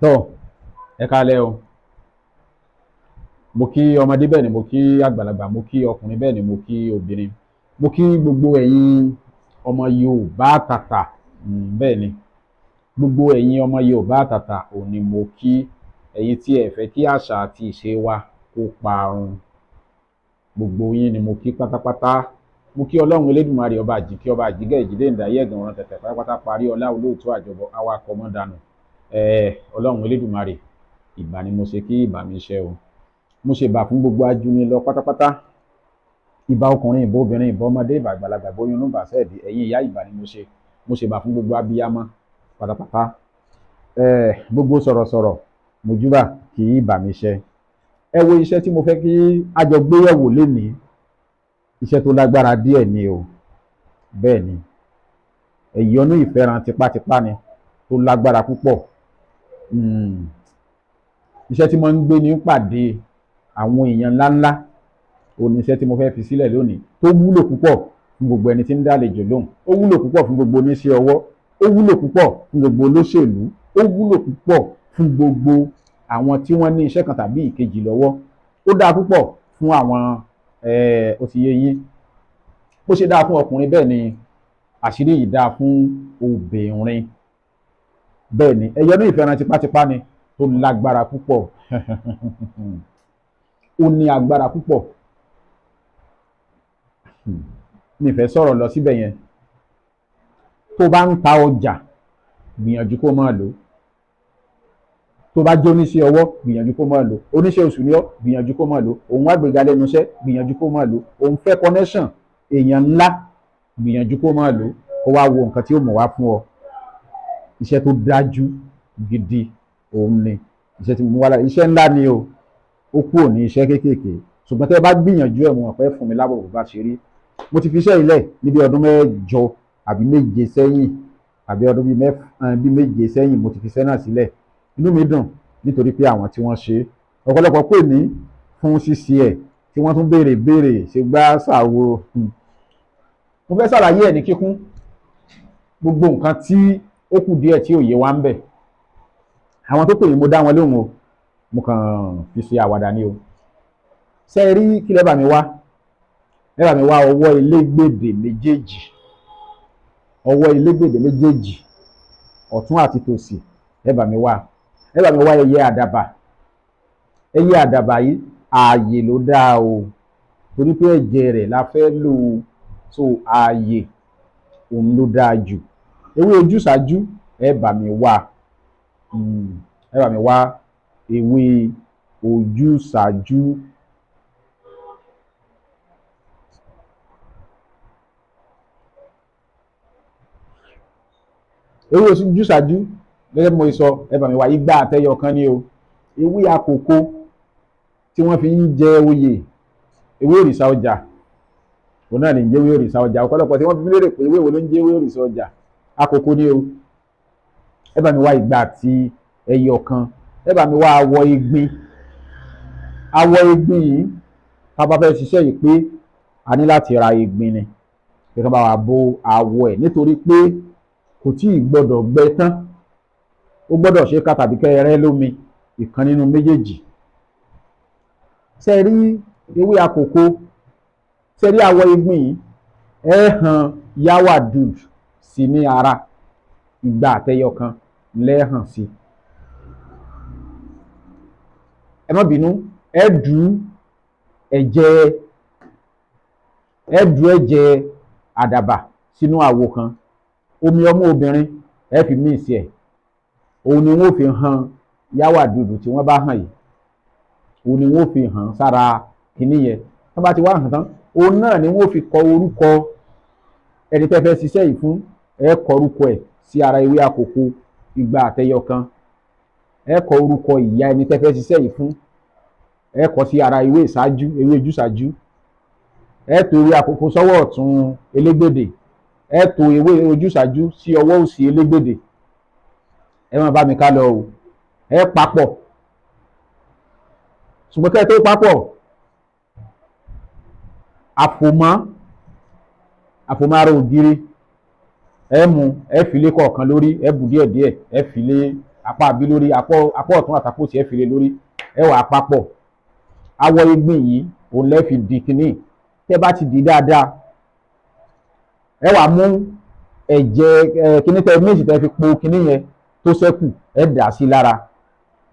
Tọ́ ẹ káalẹ́ o. Mo kí ọmọdé, bẹ́ẹ̀ ni mo kí àgbàlagbà, mo kí ọkùnrin, bẹ́ẹ̀ ni mo kí obìnrin, mo kí gbogbo ẹ̀yin ọmọ Yorùbá àtàtà. Bẹ́ẹ̀ ni, gbogbo ẹ̀yin ọmọ Yorùbá àtàtà ò ní mo kí ẹ̀yin tí ẹ fẹ́ kí àṣà àti ìṣe wa kó parun. Gbogbo yín ni mo kí pátápátá. Mo kí Ọlọ́run Elédùmarè, ọba àjíkí, ọba àjígẹ̀, ìjídé, ìdáyé, ẹ̀gàn ọ̀ràn tẹ̀tẹ̀ pátápátá, parí ọlá, olóòtú àjọbọ, awakọ̀ mọ́dànù. Ọlọ́run Elédùmarè, ìbà ni mo ṣe kí ìbà mi ṣe o. Mo ṣe ìbà fún gbogbo ajúni lọ pátápátá. Ìbà ọkùnrin, ìbà obìnrin, ìbà ọmọdé, ìbà àgbàlagbà, bóyún inú, bà sẹ́ẹ̀dì, ẹ̀yin ìyá, ìbà ni mo ṣe. Mo ṣe ìbà fún gbogbo abiyamọ pátápátá. Gbogbo sọ̀rọ̀sọ̀rọ̀, mojúbà kí ìbà mi ṣe. Ẹ wo iṣẹ́ tí mo fẹ́ kí a jọ gbéyẹ̀wò lénìí, iṣẹ́ tó lágbára díẹ̀ ni o. Bẹ́ẹ̀ ni, ẹ̀yọ́nú ìfẹ́ràn tipátipá ni tó lágbára púpọ̀. Iṣẹ́ tí mo ń gbé ní pàdé àwọn èèyàn ńláńlá òun ni iṣẹ́ tí mo fẹ́ fi sílẹ̀ lónìí, tó wúlò púpọ̀ fún gbogbo ẹni tí ń dálejò lóhùn, ó wúlò púpọ̀ fún gbogbo oníṣẹ́ ọwọ́, ó wúlò púpọ̀ fún gbogbo olóṣèlú, ó wúlò púpọ̀ fún gbogbo àwọn tí wọ́n ní iṣẹ́ kan tàbí ìkejì lọ́wọ́. Ó dáa púpọ̀ fún àwọn, ó ti yé yín. Bó ṣe dáa fún ọkùnrin, bẹ́ẹ̀ ni àṣírí yìí dáa fún obìnrin. Bẹ́ẹ̀ ni, ẹ̀yọ́nú ìfẹ́ràn tipátipá ni tó lágbára púpọ̀. Ó ní agbára púpọ̀. Mi fẹ́ sọ̀rọ̀ lọ síbẹ̀ yẹn. Tó bá ń ta ọjà, gbìyànjú kó máa lò. Tó bá jẹ́ oníṣẹ́ ọwọ́, gbìyànjú kó máa lò. Oníṣẹ́ oṣù ni ọ́, gbìyànjú kó máa lò. Òun wá gbéga lẹ́nu iṣẹ́, gbìyànjú kó máa lò. Òun fẹ́ connection èèyàn ńlá, gbìyànjú kó máa lò, kó wá wo nǹkan tí ó mọ̀ wá fún ọ. Iṣẹ́ tó dájú gidi òun ni iṣẹ́ tí mo mú wá lára. Iṣẹ́ ńlá ni o, ó kúrò ní iṣẹ́ kéékèèké, ṣùgbọ́n tẹ́ ẹ bá gbìyànjú ẹ̀, mo mọ̀ pé fún mi lábọ̀ bó bá ṣe rí. Mo ti fi iṣẹ́ yìí lẹ̀ níbi ọdún 8 àbí 7 sẹ́yìn, àbí ọdún bíi 7 sẹ́yìn mo ti fi iṣẹ́ náà sílẹ̀. Inú mi dùn nítorí pé àwọn tí wọ́n ṣe, ọ̀pọ̀lọpọ̀ pè mí fún ṣíṣe ẹ̀, tí wọ́n tún béèrè béèrè ṣe gbá ṣàwo. Mo fẹ́ ṣàlàyé ẹ̀ ní kíkún, gbogbo nǹkan tí ó kù díẹ̀ tí ò yé wa ń bẹ̀. Àwọn tó pè mí, mo dá wọn lóhùn o, mo kàn fi ṣe àwàdà ni o. Ṣé ẹ rí kí lẹ́ bá mi wá? Ẹ bá mi wá ọwọ́ elégbèdè méjèèjì, ọwọ́ elégbèdè méjèèjì, ọ̀tún àti tòsì, ẹ bá mi wá. Ẹ bá mi wá ẹyẹ àdàbà. Ẹyẹ àdàbà yìí, ààyè ló dáa o, torí pé ẹ̀jẹ̀ rẹ̀ la fẹ́ lò ó, so ààyè òun ló dáa jù. Ewé ojúsàájú, ẹ bá mi wá. Ẹ bá mi wá ewé ojúsàájú. Ewé ojúsàájú, gẹ́gẹ́ bí mo sọ, ẹ bá mi wá igbá àtẹyọ kan ní o. Ewé àkókò tí wọ́n fi ń jẹ oyè, ewé òrìṣà ọjà, òun náà ní jẹ́ ewé òrìṣà ọjà. Ọ̀pọ̀lọpọ̀ tí wọ́n fi lérè pé ewé wo ló ń jẹ́ ewé òrìṣà ọjà, àkókò ní o. Ẹ bá mi wá igbá àti ẹyọ kan. Ẹ bá mi wá awọ ìgbín. Awọ ìgbín yìí, tá a bá fẹ́ ṣiṣẹ́ yìí pé a ní láti ra ìgbín ni, kí wọ́n bá wa bo awọ ẹ̀, nítorí pé kò tí ì gbọ́dọ̀ gbẹ tán. Ó gbọ́dọ̀ ṣe ká tàbí kẹ́ ẹ rẹ́ lómi, ìkan nínú méjèèjì. Ṣé ẹ rí ewé àkókò? Ṣé ẹ rí awọ ìgbín yìí? Ẹ hàn yáwà dùd sí ní ara, ìgbà àtẹyọ kan lẹ́hàn sí. Ẹ má bínú, ẹ dù ẹ̀jẹ̀, ẹ dù ẹ̀jẹ̀ àdàbà sínú àwo kan. Omi ọmú obìnrin ẹ fi míì sí ẹ̀, òun ni wọ́n fi hàn yáwà dùdù tí wọ́n bá hàn yìí, òun ni wọ́n fi hàn sára kínní yẹn. Tí wọ́n bá ti wá hàn tán, òun náà ni wọ́n fi kọ orúkọ ẹni tẹ́ fẹ́ ṣiṣẹ́ yìí fún. Ẹ kọ orúkọ ẹ̀ sí ara ewé àkókò ìgbà àtẹyọ kan. Ẹ kọ orúkọ ìyá ẹni tẹ́ fẹ́ ṣiṣẹ́ yìí fún, ẹ kọ sí ara ewé ìṣáájú, ewé ojúṣàájú. Ẹ tò ewé àkókò sọ́wọ́ ọ̀tún elégbèdè, ẹ tò ewé ojúṣàájú sí ọwọ́ òsì elégbèdè. Ẹ máa bá mi ká lọ o. Ẹ papọ̀, ṣùgbọ́n kẹ́ ẹ tó papọ̀, àfòmọ́, àfòmọ́ ara ògiri, ẹ mú, ẹ fi lé kọ̀ọ̀kan lórí, ẹ bù díẹ̀díẹ̀, ẹ fi lé Apá àbí lórí apá ọ̀tún àtàpọ̀ tí ẹ fi lé lórí, ẹ wà papọ̀. Awọ egbin yìí òun lẹ́ fi di kínní. Tẹ́ bá ti di dáadáa, ẹ wà mú ẹ̀jẹ̀ kínní tẹ́ méjì tẹ́ fi po kínní yẹn tó ṣẹ́kù, ẹ dà sí lára.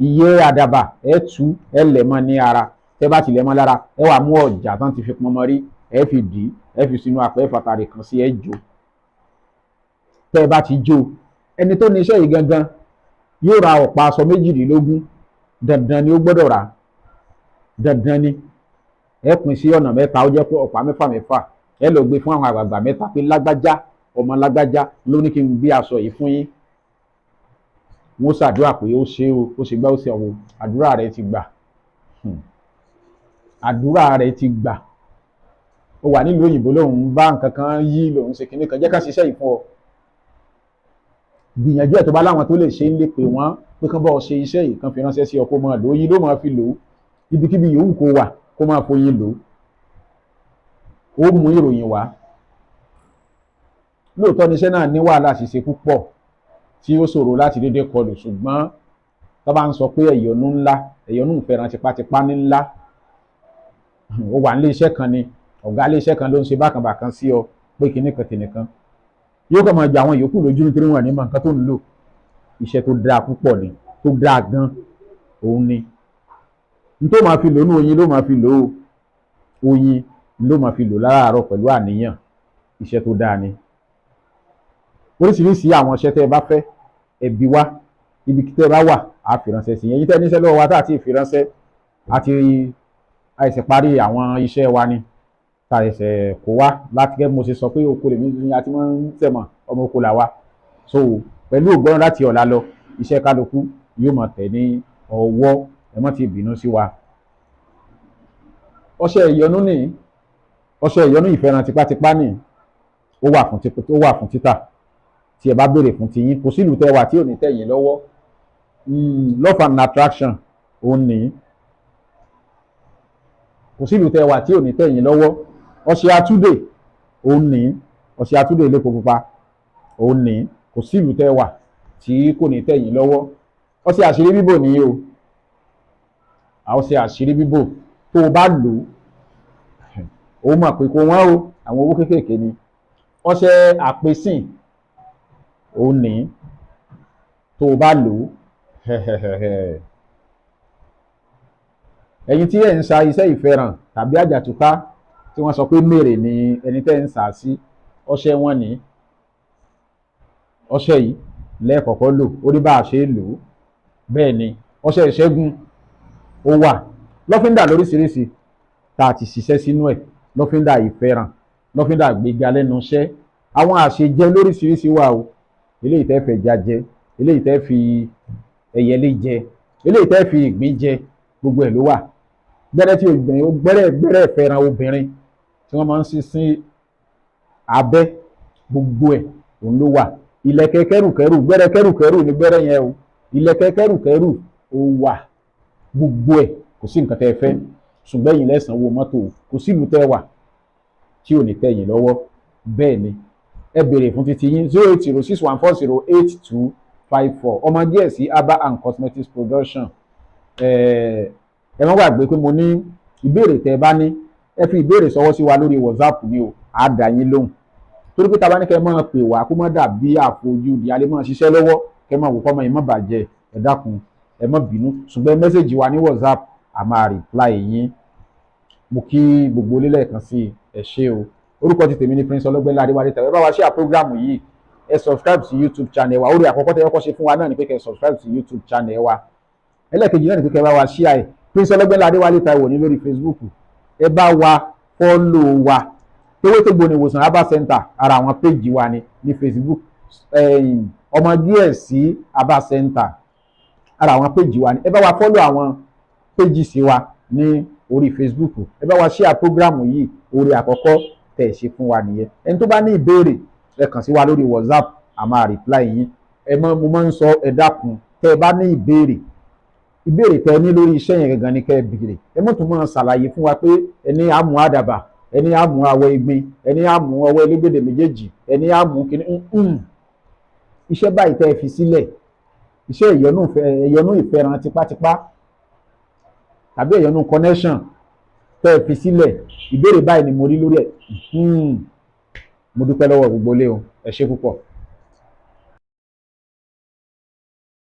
Ìyẹ́ àdàbà ẹ tú, ẹ lẹ̀ mọ́ ní ara. Tẹ́ bá ti lẹ̀ mọ́ lára, ẹ wà mú ọ̀jà tán ti fi pọnmọ rí, ẹ fi dì í, ẹ fi sínú apẹ̀, ẹ fàtàrì kan sí, ẹ jó. Tẹ́ bá ti jó, ẹni tó ní iṣẹ́ yìí gangan yóò ra ọ̀pá aṣọ 22. Dandan ni, ó gbọ́dọ̀ rà, dandan ni. Ẹ pín sí ọ̀nà mẹ́ta, ó jẹ́ pé ọ̀pá mẹ́fà mẹ́fà. Ẹ lọ gbé fún àwọn àgbààgbà mẹ́ta pé lágbájá ọmọ lágbájá ló ní kí n gbé aṣọ yìí fún yín. Wọ́n ṣàdúrà pé ó ṣe o, ó ṣe gbá, ó ṣe ọ̀wọ́. Àdúrà rẹ̀ ti gbà, àdúrà rẹ̀ ti gbà. Ó wà nílùú òyìnbó, lòun bá nǹkan kan yí, lòun ṣe kinní kan, jẹ́ ká ṣiṣẹ́ yìí fún ọ. Gbìyànjú ẹ̀. Tó bá láwọn tó lè ṣe ń lè pè wọ́n pé kán bá ọ ṣe iṣẹ́ yìí, kán fi ránṣẹ́ sí ọ, kó máa lò ó. Yìí ló máa fi lò ó. Ibikíbi yòówù kó wà, kó máa foyin lò ó, ó mú ìròyìn wá. Lóòótọ́ ni iṣẹ́ náà ní wàhálà ṣiṣẹ́ púpọ̀ tí ó ṣòro láti dédé kọlù, ṣùgbọ́n tó bá ń sọ pé ẹ̀yọ́nú ńlá, ẹ̀yọ́nú ìfẹ́ràn tipátipá ní ńlá. Ó wà nílé iṣẹ́ kan ni, ọ̀gá ilé iṣẹ́ kan ló ń ṣe bákan bákan sí ọ pé kinní kan kinní kan, yóò kàn máa jẹ àwọn yòókù lójú nítorí wọn ní mọ nǹkan tó ń lò. Iṣẹ́ tó dáa púpọ̀ ni, tó dáa gan òun ni. N tó máa fi lò ní oyin ló máa fi lò ó, oyin ló máa fi lò láràárọ̀ pẹ̀lú àníyàn. Iṣẹ́ tó dáa ni. Oríṣiríṣi àwọn iṣẹ́ tẹ́ ẹ bá fẹ́, ẹ bi wá. Ibi tẹ́ ẹ bá wà, á fi ránṣẹ́ sí yẹn. Èyí tẹ́ ẹ níṣẹ́ lọ́wọ́ wa tá a ti fi ránṣẹ́, àti àìsè parí àwọn iṣẹ́ wa ni tá a ṣẹ̀ṣẹ̀ kó wá láti gẹ́gẹ́ bí mo ṣe sọ pé oko lèmi ní a ti máa ń tẹ̀mọ̀, ọmọ oko là wa. So pẹ̀lú ògbọ́n, láti ọ̀la lọ, iṣẹ́ kálukú yóò máa tẹ̀ ní ọwọ́. Ẹ má ti bínú sí wa. Ọṣẹ ìyọnú ní, ọṣẹ ìyọnú ìfẹ́ràn tipátipá ní, ó wà fún títà. Tí ẹ bá béèrè fún tiyín, kò sílùú tẹ́ wà tí ò ní tẹ̀ yín lọ́wọ́. Love and attraction òun ní, kò sílùú tẹ́ wà tí ò ní tẹ̀ yín lọ́wọ́. Ọṣẹ atúndè òun ní, ọṣẹ atúndè elépo pupa òun ní, kò sílùú tẹ́ wà tí kò ní tẹ̀ yín lọ́wọ́. Ọṣẹ àṣírí bíbò ní o. Ọṣẹ àṣírí bíbò, tó o bá lò ó, ó mọ̀ pé kò wọ́n o, àwọn owó kéékèèké ni. Ọṣẹ àpèsìn òun ní, tó o bá lò ó. Ẹ̀yin tí ẹ̀ ń sa iṣẹ́ ìfẹ́ràn tàbí àjàtúká tí wọ́n sọ pé mèrè ni ẹni tẹ́ ń sà sí, ọṣẹ wọn ní. Ọṣẹ yìí lẹ́ẹ̀kọ̀kọ́ lò ó, ní bá a ṣe lò ó. Bẹ́ẹ̀ ni ọṣẹ ìṣẹ́gun ó wà, lọ́fíńdà lóríṣiríṣi tá a ti ṣiṣẹ́ sínú ẹ̀, lọ́fíńdà ìfẹ́ràn, lọ́fíńdà gbéga lẹ́nu iṣẹ́. Àwọn àṣejẹ lóríṣiríṣi wà o. Eléyìí tẹ́ fẹ́ já jẹ, eléyìí tẹ́ fi ẹyẹlé jẹ, eléyìí tẹ́ fi ìgbín jẹ, gbogbo ẹ̀ ló wà. Gbẹ́rẹ́ tí obìnrin, gbẹ́rẹ́ gbẹ́rẹ́ ìfẹ́ràn obìnrin tí wọ́n máa ń sín sí abẹ́, gbogbo ẹ̀ òun ló wà. Ìlẹ̀kẹ̀ kẹrùkẹrù, gbẹ́rẹ́ kẹrùkẹrù ní gbẹ́rẹ́ yẹn o. Ìlẹ̀kẹ̀ kẹrùkẹrù ó wà, gbogbo ẹ̀. Kò sí nǹkan tẹ́ ẹ fẹ́, ṣùgbọ́n ẹ̀yin lẹ́sàn owó mọ́tò. Kò sílùú tẹ́ wà tí ò ní tẹ́ yín lọ́wọ́. Bẹ́ẹ̀ ni, ẹ béèrè fún títí yín, 08061408254. Ọmọ díẹ̀ sí Herbal and Cosmetics Production. Ẹ má gbàgbé pé mo ní ìbéèrè tẹ́ ẹ bá ní, ẹ fi ìbéèrè ṣọwọ́ sí wa lórí WhatsApp ni o, á dá yín lóhùn. Torí pé tá a bá ní kẹ́ ẹ máa pè wá, kó má dàbí àfojúdi, a lè máa ṣiṣẹ́ lọ́wọ́, kẹ́ ẹ máa wò kọ́mọ yìí má bàjẹ́. Ẹ dákun, ẹ má bínú, ṣùgbọ́n ẹ message wa ní WhatsApp, a máa reply yín. Mo kí gbogbo ilé lẹ́ẹ̀kan sí i, ẹ ṣé o. Orúkọ ti tèmi ní Prince Ọlọ́gbẹ́lá Adéwálé. Tẹ̀wé bá wa share program yìí, ẹ subscribe sí YouTube channel wa. Orí àkọ́kọ́ tẹ́ kọ́kọ́ ṣe fún wa náà ni pé kẹ́ ẹ subscribe sí YouTube channel wa. Ẹlẹ́ẹ̀kejì náà ni pé kẹ́ ẹ bá wa share ẹ̀. Prince Ọlọ́gbẹ́lá Adéwálé Táíwò ní lórí Facebook, ẹ bá wa follow wa. Tewétegbò ní Ìwòsàn Herbal Center, ara àwọn péjì wa ni ní Facebook. Ọmọ díẹ̀ sí Herbal Center, ara àwọn péjì wa ni. Ẹ bá wa follow àwọn péjì sí wa ní orí Facebook. Ẹ bá wa share program yìí. Orí àkọ́kọ́ tẹ̀ ṣe fún wa nìyẹn. Ẹni tó bá ní ìbéèrè, ẹ kàn sí wa lórí WhatsApp, a máa reply yín. Ẹ mọ mo máa ń sọ, ẹ dákun, tẹ́ ẹ bá ní ìbéèrè, ìbéèrè tẹ́ ẹ ní lórí iṣẹ́ yẹn gangan ni kẹ́ ẹ béèrè. Ẹ mọ̀ tún máa ṣàlàyé fún wa pé ẹni àmú àdàbà, ẹni àmú awọ ìgbín, ẹni àmú ọwọ́ elégbèdè méjèèjì, ẹni àmú kíní. Iṣẹ́ báyìí tẹ́ ẹ fi sílẹ̀. Iṣẹ́ ìyọnú ìyọnú ìfẹ́ràn tipátipá tàbí ìyọnú connection tẹ́ ẹ fi sílẹ̀, ìbéèrè báyìí ni mo rí lórí ẹ̀. Mo dúpẹ́ lọ́wọ́ gbogbo ilé o, ẹ ṣé púpọ̀.